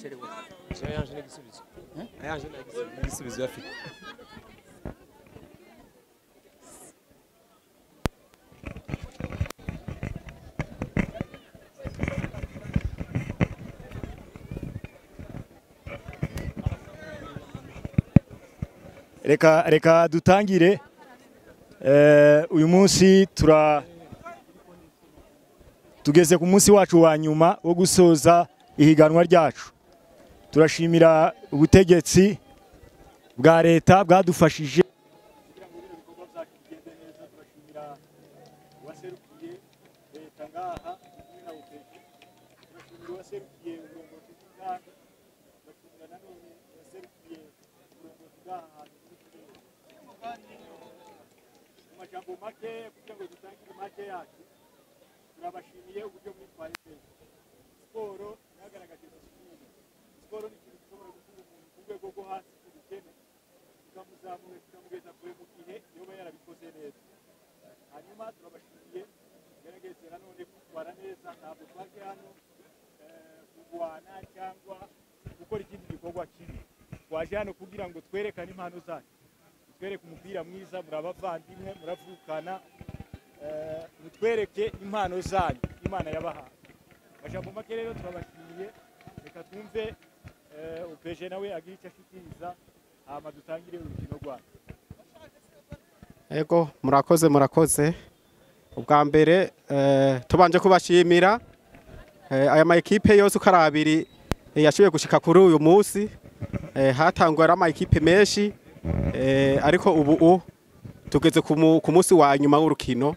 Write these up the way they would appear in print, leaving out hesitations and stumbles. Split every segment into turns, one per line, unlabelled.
Yakerewe. Yanje n'igisubizo. Yanje n'igisubizo yafite.
Reka dutangire. Uyu munsi tugeze ku munsi wacu wa nyuma wo gusoza ihiganwa ryacu. Turashimira ubutegetsi bwa leta bwadufashije kugira ngo bino bikorwa byacu bigende neza. Turashimira uwaserukiye leta ngaha kumwe na OPG, turashimira uwaserukiye uburongozi bw'inkambi, turashimira nanone uwaserukiye uburongozi bw'aha hantu muri Kibeho. Mu majambo make kugira ngo dutangire make yacu, turabashimiye uburyo mwitwaye neza. Siporo mwagaragaje disipurine. Siporo ni ikintu gishobora gukura umuntu ku rwego rwo hasi ku bukene kikamuzamura kikamugeza kure mu gihe yoba yarabikoze neza. Hanyuma turabashimiye gerageze nanone kwitwara neza. Ntabwo twaje hano kurwana cyangwa gukora ikindi gikorwa kibi. Twaje hano kugira ngo twerekane impano zacu, mutwereke umupira mwiza, muri abavandimwe, muravukana, mutwereke impano zanyu Imana yabahaye. Majambo make rero turabashimiye. Reka twumve OPG nawe agira icyo ashikiriza hama dutangire urukino rwacu.
Ego, murakoze. Ubwa mbere tubanje kubashimira aya ma ekipe yose uko ari abiri yashoboye gushika kuri uyu munsi. Hatangwa ama ekipe menshi, ariko ubu tugeze ku munsi wa nyuma w'urukino.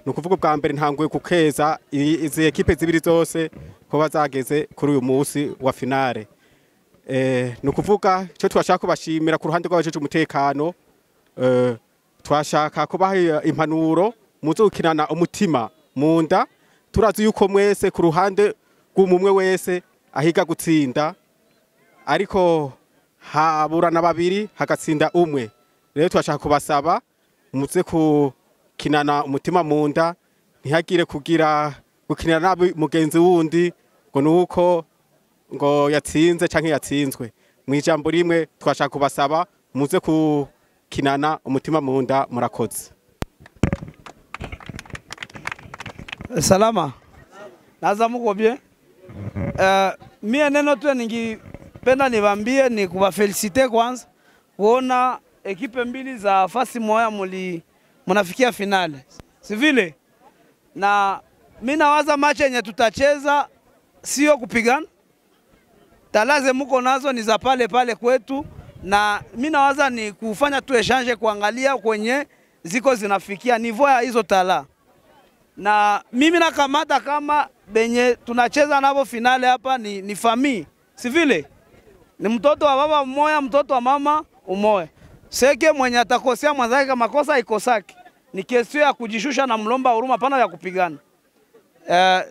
Ni ukuvuga ubwa mbere ntanguye kukeza izi ekipe zibiri zose ko bazageze kuri uyu munsi wa finale. Ni ukuvuga icyo twashaka kubashimira ku ruhande rw'abajejwe umutekano, twashaka kubaha impanuro muzokinana umutima mu nda. Turazi yuko mwese ku ruhande rw'umumwe wese ahiga gutsinda, ariko haburana babiri hagatsinda umwe. Rero twashaka kubasaba muze kukinana umutima mu nda, ntihagire kugira gukinira nabi mugenzi wundi ngo nuko ngo yatsinze canke yatsinzwe. Mu ijambo rimwe twashaka kubasaba muze kukinana umutima mu nda. Murakoze.
Salama. Naza muko bien. Mie neno tu ningipenda niwaambie ni kuwafelicite kwanza kuona ekipe mbili za fasi moya munafikia finale. Si vile? Na mimi nawaza match yenye tutacheza sio kupigana. Talaze muko nazo ni za pale pale kwetu, na mimi nawaza ni kufanya tu exchange, kuangalia kwenye ziko zinafikia niveau ya hizo tala. Na mimi nakamata kama benye tunacheza nabo finale hapa ni famille. Si vile? Ni mtoto wa baba mmoja, mtoto wa mama umoja. Seke mwenye atakosea mwenzake kama kosa ikosaki. Ni kesio ya kujishusha na mlomba huruma, pana ya kupigana.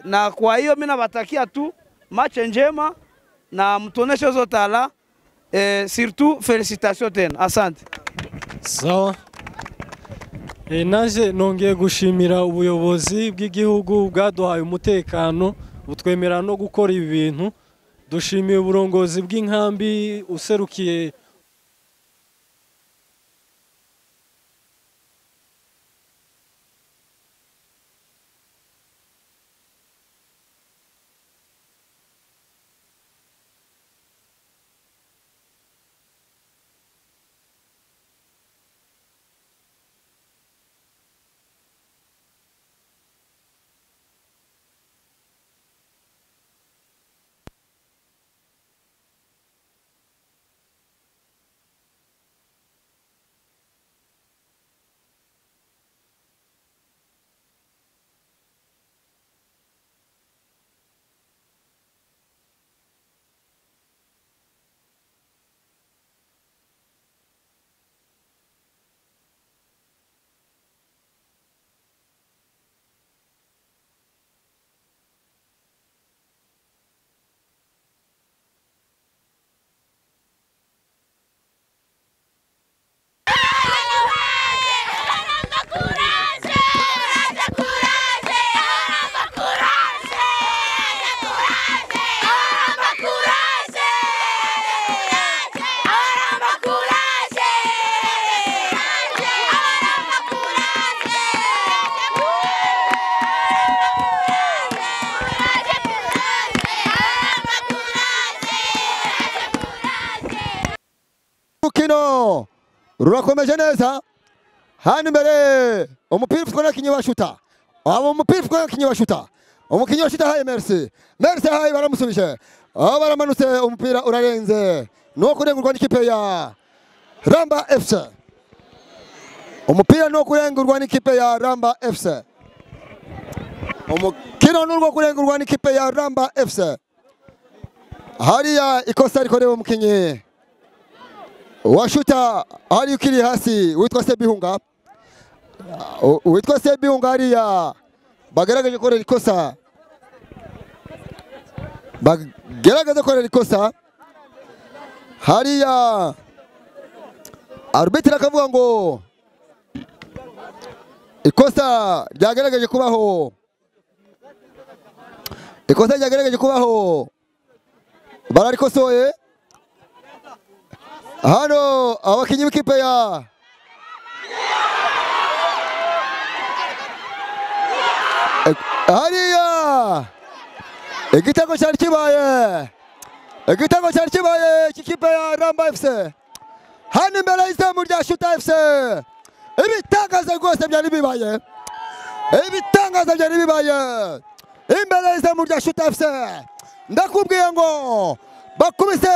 Na kwa hiyo mimi nabatakia tu match njema na mtuoneshe hizo tala. Surtout félicitations tena. Asante.
Sawa. Naje nongeye gushimira ubuyobozi bw'igihugu bwaduhaye umutekano butwemera no gukora ibi bintu. Dushimiye uburongozi bw'inkambi userukiye
Rukino rurakomeje neza hano imbere umupira ufitwe n'abakinnyi ba Shuta abo umupira ufitwe n'abakinnyi ba Shuta umukinnyi wa Shuta haye Merci Merci haye baramusubije aho baramanutse umupira urarenze nuwo kurengurwa n'ikipe ya Ramba FC umupira nuwo kurengurwa n'ikipe ya Ramba FC umukino nuwo kurengurwa n'ikipe ya Ramba FC hariya ikosa rikorewe umukinnyi wa Shuta hari ukiri hasi witwa Sebihunga hariya bagaragaje korera ikosa hariya arbitre akavuga ngo ikosa ryagaragaje kubaho bararikosoye hano abakinyi b'ikipe ya hariya igitego cyari kibaye cy'ikipe ya Ramba FC hano imbere y'izamu rya Shuta FC ibitangaza rwose byari bibaye imbere y'izamu rya Shuta FC ndakubwiye ngo bakubise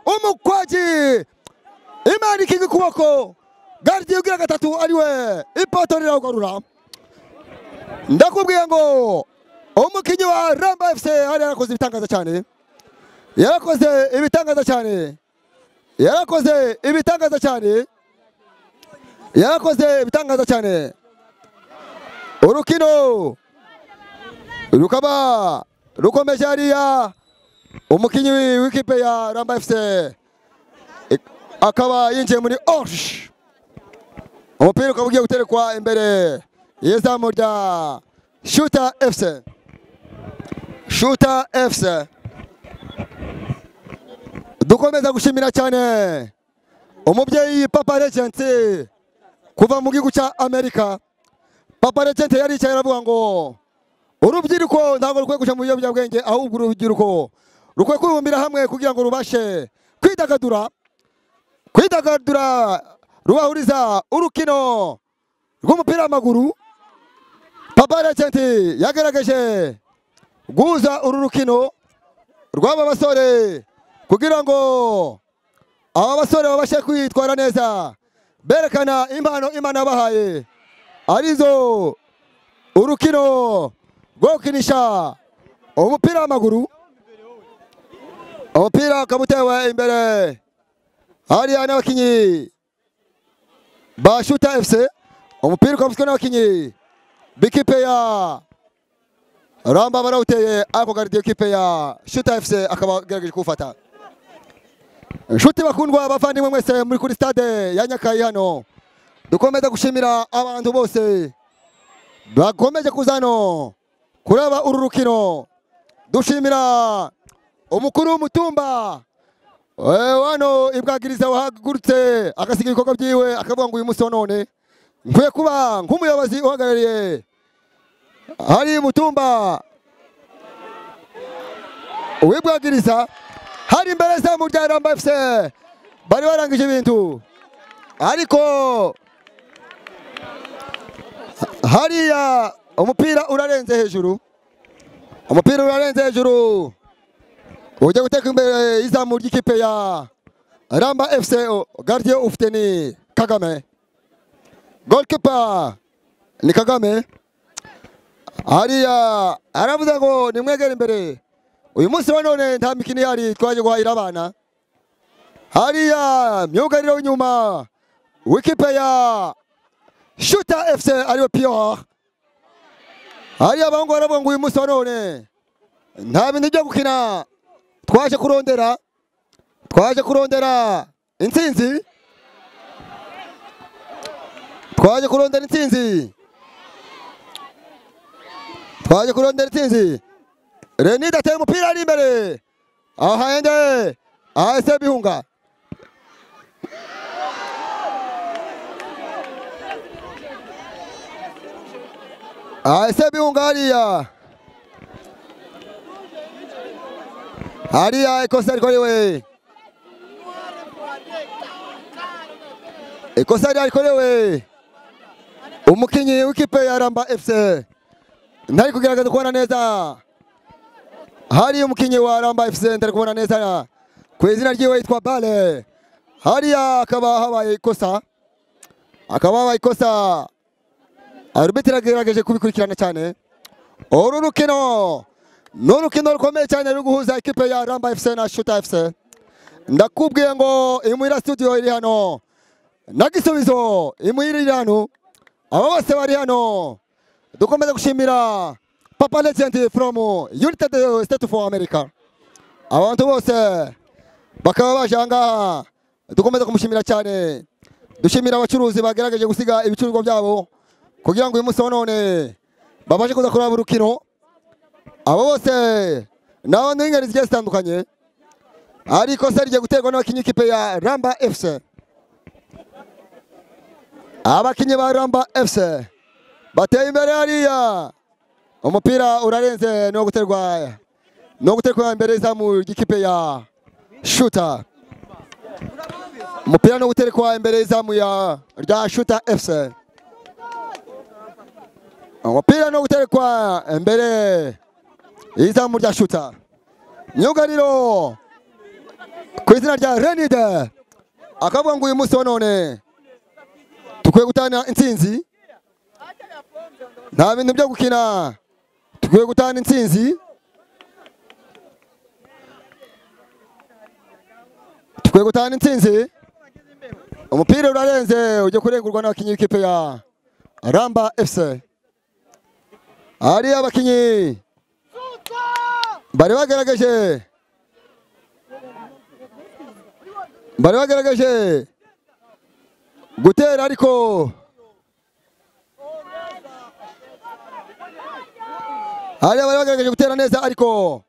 umukwaji Imana ikinga ukuboko gardien ugira gatatu ariwe ipoto rirawugarura ndakubwiye ngo umukinnyi wa Ramba FC hari yarakoze ibitangaza cyane urukino rukaba rukomeje hariya umukinnyi w'ikipe ya Ramba FC akaba yinjiye muri orange umupira ukaba ugiye guterekwa imbere y'izamu rya Shuta FC Shuta FC dukomeza gushimira cyane umubyeyi Papa Regent kuva mu gihugu cya Amerika. Papa Regent yaricaye aravuga ngo urubyiruko ntabwo rukwiye kuja mu biyobyabwenge, ahubwo urubyiruko rukwiye kwibumbira hamwe kugira ngo rubashe kwidagadura rubahuriza urukino rw'umupira w'amaguru. Papa Regent yagerageje guhuza uru rukino rw'aba basore kugira ngo aba basore babashe kwitwara neza, berekana impano Imana yabahaye, arizo urukino rwo gukinisha umupira w'amaguru. Umupira ukaba utewe imbere hariya n'abakinyi ba Shuta FC, umupira ukaba ufitwe n'abakinyi b'ikipe ya Ramba barawuteye, ariko gardien w'ikipe ya Shuta FC akaba agerageje kuwufata. Inshuti bakundwa abavandimwe mwese muri kuri stade ya Nyakayi hano, dukomeza gushimira abantu bose bakomeje kuza hano kuraba uru rukino. Dushimira umukuru w'umutumba hano ibwagiriza wahagurutse agasiga ibikorwa byiwe akavuga ngo uyu munsi wa none nkwiye kuba nk'umuyobozi uhagarariye hari umutumba wibwagiriza. Hari imbere zamu rya Ramba FC bari barangije ibintu, ariko hariya umupira urarenze hejuru, umupira urarenze hejuru ujya guteka imbere y'izamu ry'ikipe ya Ramba FC. Gardien ufite ni Kagame, goalkeeper ni Kagame. Hariya aravuze ngo nimwegere imbere, uyu munsi wa none nta mikino ihari, twaje guhahira abana. Hariya myugariro w'inyuma w'ikipe ya Shuta FC ariwe Pierre. Hariya abahungu baravuga ngo uyu munsi wa none nta bintu byo gukina, twaje kurondera intsinzi, twaje kurondera intsinzi. Renida ateye umupira ari imbere, ahende ahese Bihunga. Ahise bihunga hariya. Hariya ikosa rikorewe. Ikosa rikorewe. Umukinyi w'ikipe ya Ramba FC ntari kugerageza kubona neza. Hari umukinyi wa Ramba FC ntari kubona neza. Ku izina ryiwe yitwa Bale. Hariya akaba habaye ikosa. Akaba habaye ikosa. Arbitre agerageje kubikurikirana cyane. Uru rukino ni urukino rukomeye cyane ruri guhuza ikipe ya Ramba FC na Shuta FC. Ndakubwiye ngo Imuhira studio iri hano. Na Gisubizo Imuhira iri hano. Aba bose bari hano. Dukomeza gushimira Papa Legend from United States of America. Abantu bose bakaba baje ahangaha. Dukomeza kumushimira cyane. Dushimira abacuruzi bagerageje gusiga ibicuruzwa byabo kugira ngo uyu munsi wa none babashe kuza kuraba urukino. Abo bose naho n'ingeri zigiye zitandukanye. Ariko se rigiye guterwa n'abakinnyi ikipe ya Ramba FC. Abakinnyi ba Ramba FC bateye imbere hariya. Umupira urarenze no guterwa imbere y'izamu ry'ikipe ya Shuta. Umupira no guterwa imbere y'izamu ya rya Shuta FC. Umupira no guterekwa imbere y'izamu rya Shuta. Myugariro ku izina rya Renide akavuga ngo uyu munsi wa none tukwiye gutana intsinzi. Nta bintu byo gukina, tukwiye gutana intsinzi. Tukwiye gutana intsinzi. Umupira urarenze ujye kurengurwa n'abakinnyi b'ikipe ya Ramba FC. Hari abakinnyi bari bagerageje gutera ariko hari bari bagerageje gutera neza ariko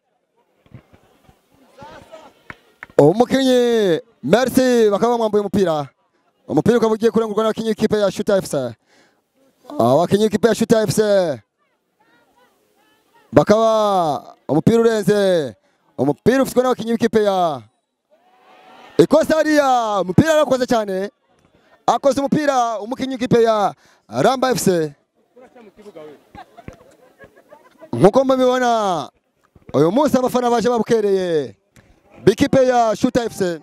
umukinnyi Merci bakaba bamwambuye umupira. Umupira ukaba ugiye kurengurwa n'abakinnyi b'ikipe ya Shuta FC. Abakinnyi b'ikipe ya Shuta FC bakaba umupira urenze. Umupira ufitwe n'abakinnyi b'ikipe ya ikosa hariya. Umupira arakoze cyane. Akoze umupira umukinnyi w'ikipe ya Ramba FC. Nkuko mubibona uyu munsi abafana baje babukereye b'ikipe ya Shuta FC.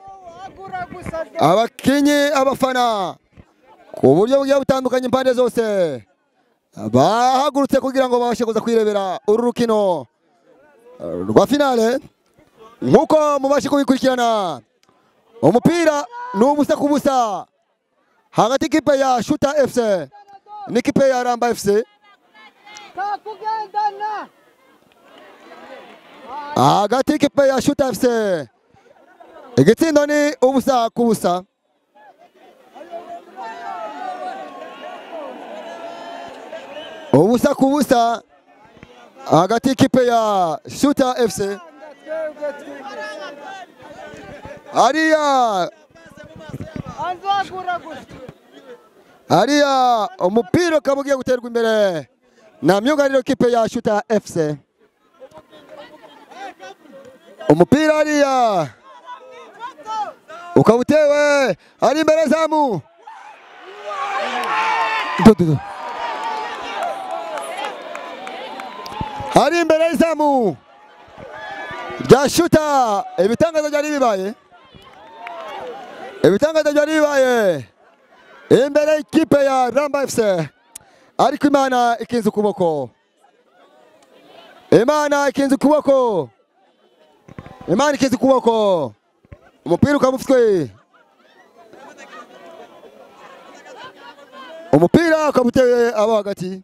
Abakinnyi abafana ku buryo bugiye butandukanye impande zose bahagurutse kugira ngo babashe kuza kwirebera uru rukino rwa finale. Nkuko mubashe kubikurikirana umupira ni ubusa ku busa hagati ikipe ya Shuta FC n'ikipe ya Ramba FC. Hagati ikipe ya Shuta FC igitsindo ni ubusa ku busa. Ubusa ku busa hagati ikipe ya Shuta FC. Hariya umupira ukaba ugiye guterwa imbere na myugariro ikipe ya Shuta FC. Umupira hariya ukaba utewe ari imbere zamu. Ari imbere y'izamu rya Shuta. Ibitangaza byari bibaye. Ibitangaza byari bibaye imbere y'ikipe ya Ramba FC. Ariko Imana ikinze ukuboko. Imana ikinze ukuboko. Imana ikinze ukuboko. Umupira ukaba ufitwe. Umupira ukaba utewe abo hagati.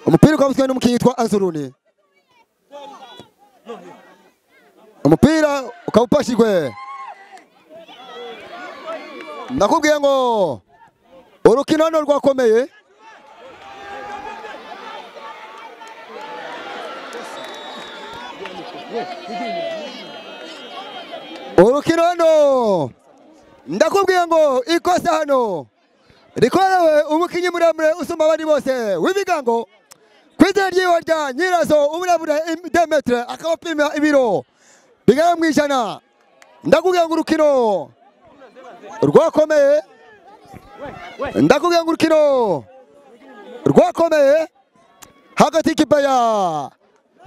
Umupira ukaba ufitwe n'umukinnyi witwa Anzuruni. Umupira ukaba upashijwe. Nakubwiye ngo urukino hano rwakomeye. Urukino hano Ndakubwiye ngo ikosa hano rikorewe umukinyi muremure usumba abandi bose w'ibigango ku izina ryiwe rya Nyirazo, uburebure 2 metre, akaba apima ibiro bigera mu 100. Ndakubwiye ngo urukino rwakomeye, ndakubwiye ngo urukino rwakomeye hagati y'ikipe ya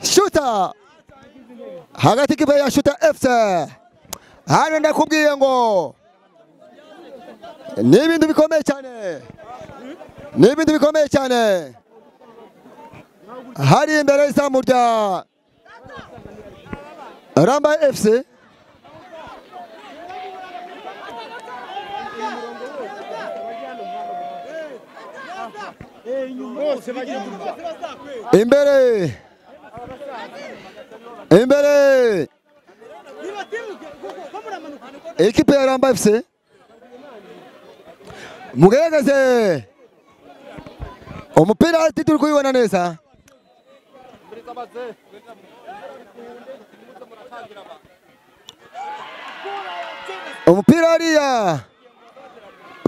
Shuta, hagati y'ikipe ya Shuta FC. Hano ndakubwiye ngo ni ibintu bikomeye cyane, ni ibintu bikomeye cyane. Hari imbere y'izamu rya Ramba FC. Imbere ekipe ya Ramba FC, mugerageze umupira ati turi kubibona neza. Umupira hariya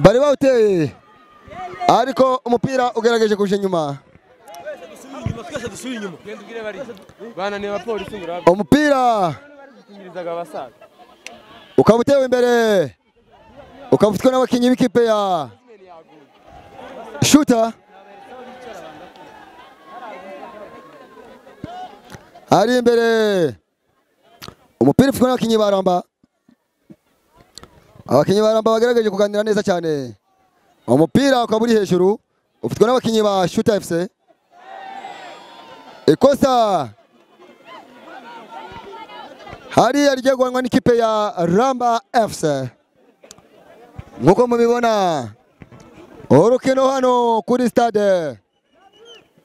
bari bawuteye, ariko umupira ugerageje kuja inyuma.
Twese dusubire inyuma. Genda ubwire bari bananiye abapolisi ngo urabe
Umupira
gukinyirizaga abasaza.
Ukaba utewe imbere, ukaba ufitwe n'abakinnyi b'ikipe ya Shuta. Ari imbere umupira ufitwe n'abakinnyi ba Ramba. Abakinnyi ba Ramba bagerageje kuganira neza cyane, umupira ukaba uri hejuru, ufitwe n'abakinnyi ba Shuta FC. Ikosa hariya rigiye guhanwa n'ikipe ya Ramba FC. Nk'uko mubibona, urukino hano kuri stade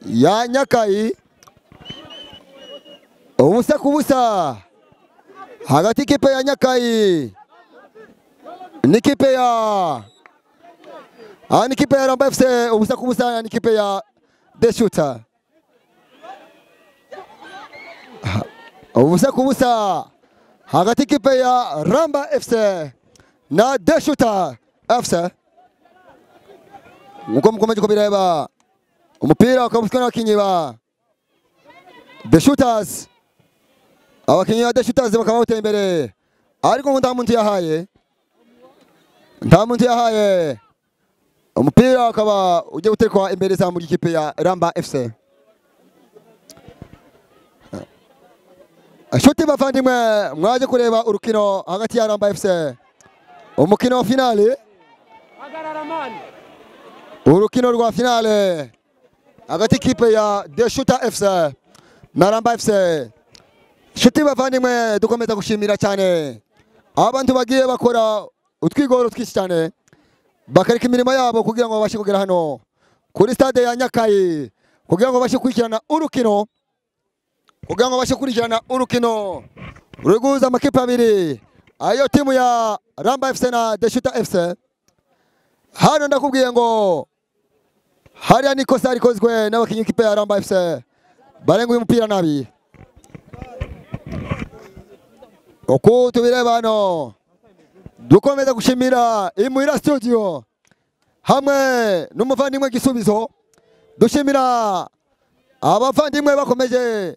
ya Nyakayi, 0-0 hagati y'ikipe ya Nyakayi n'ikipe ya n'ikipe ya Ramba FC, 0-0 n'ikipe ya The Shooter, 0-0 hagati y'ikipe ya Ramba FC na The Shooter FC. Nkuko mukomeje kubireba, umupira ukaba ufitwe n'abakinnyi ba The Shooters. Abakinnyi ba The Shooters bakaba bawuteye imbere, ariko ngo nta muntu yahaye, nta muntu yahaye. Umupira ukaba ugiye gutekwa imbere izamu ry'ikipe ya Ramba FC. Nshuti bavandimwe mwaje kureba urukino hagati ya Ramba FC, umukino wa finale, urukino rwa finale hagati y'ikipe ya The Shooter FC na Ramba FC. Nshuti bavandimwe, dukomeza gushimira cyane abantu bagiye bakora utwigoro twinshi cyane, bakareka imirimo yabo kugira ngo babashe kugera hano kuri stade ya Nyakayi, kugira ngo babashe gukurikirana urukino, kugira ngo babashe gukurikirana urukino ruri guhuza amakipe abiri, ayo timu ya Ramba FC na The Shooter FC. Hano ndakubwiye ngo hariya ni ikosa rikozwe n'abakinnyi b'ikipe ya Ramba FC, barenga uyu mupira nabi. Uko tubireba hano, dukomeza gushimira Imuhira Studio hamwe n'umuvandimwe Gisubizo. Dushimira abavandimwe bakomeje,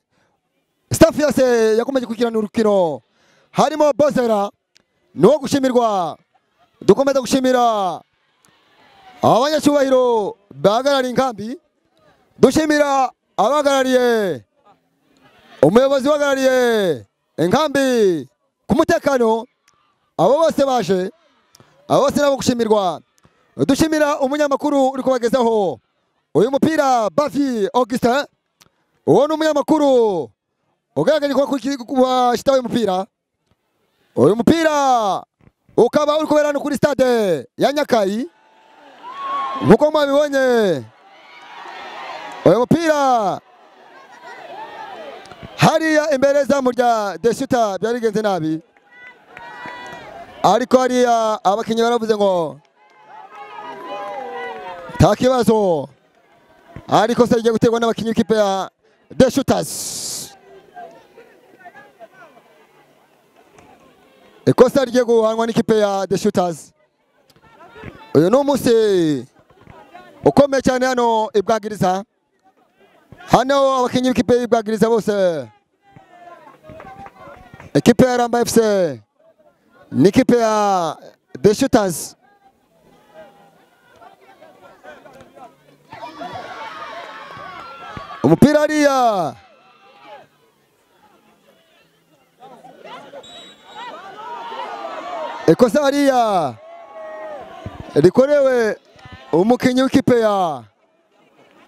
staff yose yakomeje gukurikirana urukino, harimo Bozera nuwo gushimirwa. Dukomeza gushimira abanyacyubahiro bahagarariye inkambi, dushimira abahagarariye, umuyobozi uhagarariye inkambi ku mutekano. Abo bose baje, abo bose nabo gushimirwa. Dushimira umunyamakuru uri kubagezaho uyu mupira, Bavi Augustin. Uwo ni umunyamakuru ugaragaje ko kubashita uyu mupira. Uyu mupira ukaba uri kubera hano kuri stade ya Nyakayi, nkuko mwabibonye. Uyu mupira hariya imbere izamu rya The Shooter byari bigenze nabi, ariko hariya abakinnyi baravuze ngo nta kibazo, ariko se rigiye guterwa n'abakinnyi b'ikipe ya The Shooters. Ikosa rigiye guhanwa n'ikipe ya The Shooters. Uyu ni umunsi ukomeye cyane hano i Bwagiriza. Hano abakinnyi b'ikipe y'Ibwagiriza bose, ekipe ya Ramba FC n'ikipe ya The Shooters. Umupira hariya ikosa hariya rikorewe umukinnyi w'ikipe ya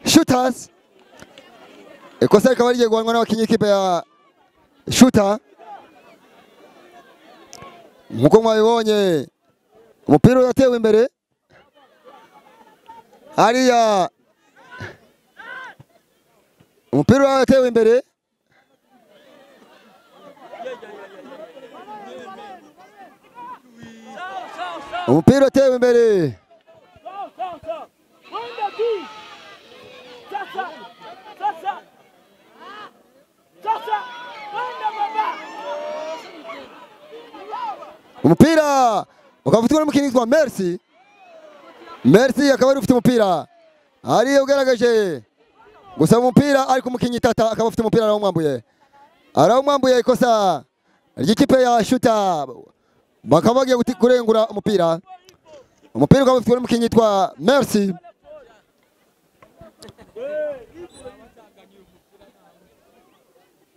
Shooters. Ikosa rikaba rigiye guhanwa n'abakinnyi b'ikipe ya Shooter. Nkuko mwabibonye umupira uratewe imbere hariya, umupira uratewe imbere. Umupira uratewe imbere. Umupira ukaba n'umukinnyi witwa Merci. Merci akaba ari ufite umupira hariya ugaragaje gusa umupira, ariko umukinnyi Tata akaba afite umupira arawumwambuye. Arawumwambuye, ikosa ry'ikipe ya Shooter, bakaba bagiye kurengura umupira. Umupira ukaba ufitwe n'umukinnyi witwa Merci.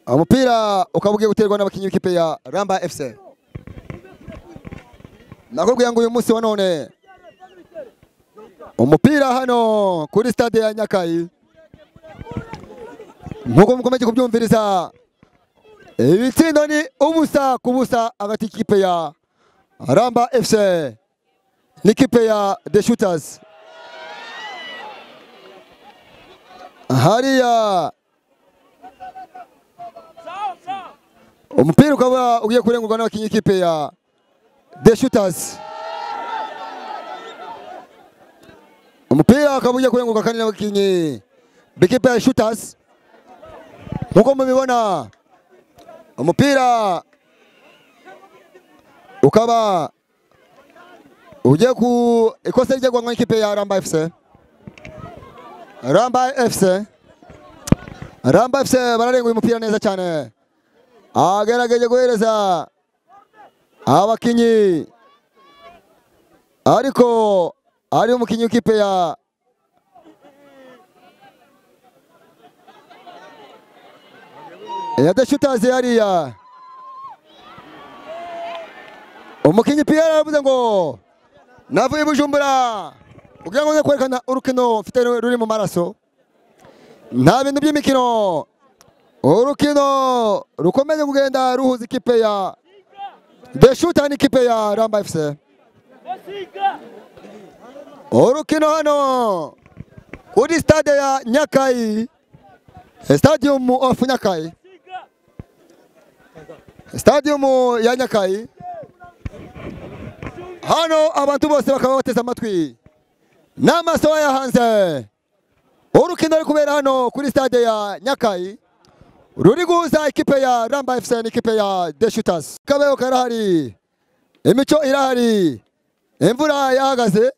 Umupira ukaba ugiye guterwa n'abakinnyi b'ikipe ya Ramba FC. Nakubwiye ngo uyu munsi wa none umupira hano kuri stade ya Nyakayi, nkuko mukomeje kubyumviriza, ibitsindo ni 0-0 hagati y'ikipe ya Ramba FC n'ikipe ya The Shooters. Hariya umupira ukaba ugiye kurengurwa n'abakinnyi b'ikipe ya The Shooters. Umupira ukaba ugiye kurengurwa kandi n'abakinnyi b'ikipe ya Shooters. Nkuko mubibona umupira ukaba ugiye ku ikosa rigiye guhanwa n'ikipe ya Ramba FC. Ramba FC, Ramba FC bararenga umupira neza cyane, agerageje guhereza abakinnyi, ariko ari umukinnyi w'ikipe ya The Shooters hariya. Umukinnyi Pierre aravuze ngo navuye Bujumbura kugira ngo nze kwerekana urukino mfite ruri mu maraso, nta bintu by'imikino. Urukino rukomeje kugenda ruhuza ikipe ya The Shooter n'ikipe ya Ramba FC. Urukino hano kuri stade ya Nyakayi, Stadium of Nyakayi, Stadium ya Nyakayi. Hano abantu bose bakaba bateze amatwi n'amaso yahanze. Urukino ruri kubera hano kuri stade ya Nyakayi ruri guhuza ikipe ya Ramba FC n'ikipe ya The Shooters. Kabeho karahari, imico irahari, imvura yahagaze,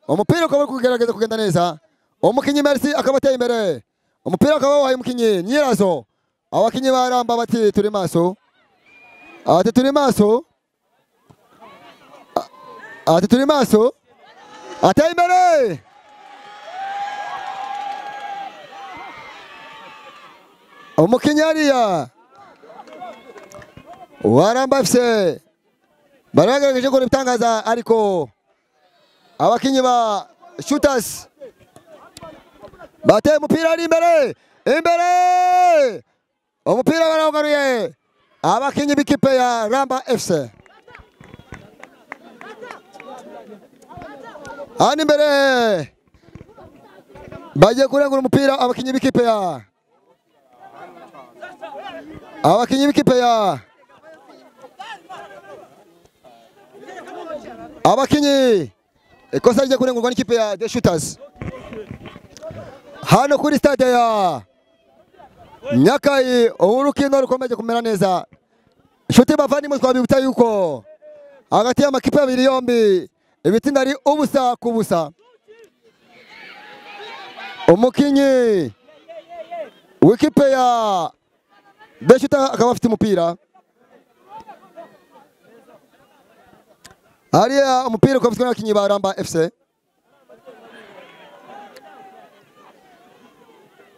umupira ukaba uri kugerageza kugenda neza. Umukinnyi Merci akaba ateye imbere, umupira ukaba wahaye umukinnyi Nyirazo. Abakinnyi ba Ramba bati turi maso, ati turi maso, ati turi maso, ateye imbere. Umukinnyi hariya wa Ramba FC baragerageje gukora ibitangaza, ariko abakinnyi ba Shooters bateye umupira ari imbere, imbere umupira barawugaruye abakinnyi b'ikipe ya Ramba FC. Hano imbere bagiye kurengura umupira abakinnyi b'ikipe ya abakinnyi ikosa rigiye kurengurwa n'ikipe ya The Shooters. Hano kuri stade ya Nyakayi urukino rukomeje kumera neza. Inshuti bavandimwe, twabibutsa yuko hagati y'amakipe abiri yombi, Ibitsinda ari ubusa ku busa. Umukinyi w'ikipe ya Deshuta akaba afite umupira. Hariya umupira ukaba ufitwe n'abakinyi ba Ramba FC.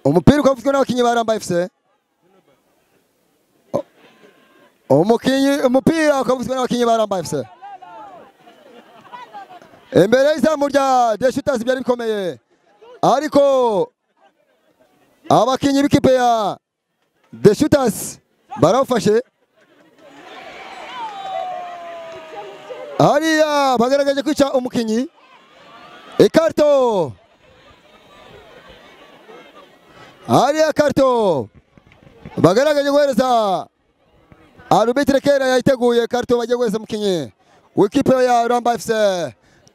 Umupira ukaba ufitwe n'abakinyi ba Ramba FC. Umukinyi umupira ukaba ufitwe n'abakinyi ba Ramba FC. Imbere y'izamu rya Deshutas byari bikomeye, ariko abakinyi b'ikipe ya Deshutas barawufashe. Hariya bagaragaje kwica umukinyi. Ikarto. Hariya karto bagaragaje guhereza arbitre kera yayiteguye karto bagiye guhereza umukinyi w'ikipe ya Ramba FC.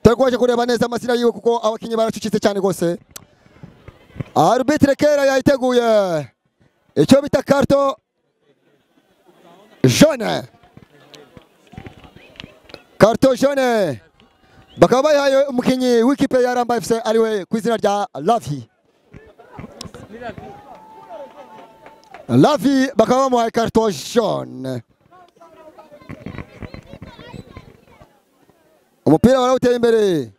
Twaje kureba neza amazina yiwe kuko abakinyi baracucitse cyane gose. Arbitre kera yayiteguye icyo bita karto jaune. Karto jaune bakaba bayihaye umukinyi w'ikipe ya Ramba FC ariwe ku izina rya Lavi. Lavi bakaba bamuhaye karto jaune. Umupira barawuteye imbere.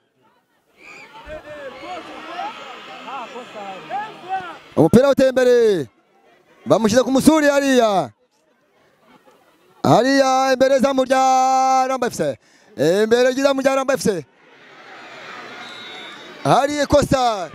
Umupira uteye imbere. Bamushyize ku musuri hariya. Hariya imbere zamu rya Ramba FC. Imbere y'izamu rya Ramba FC. Hariya ikosa.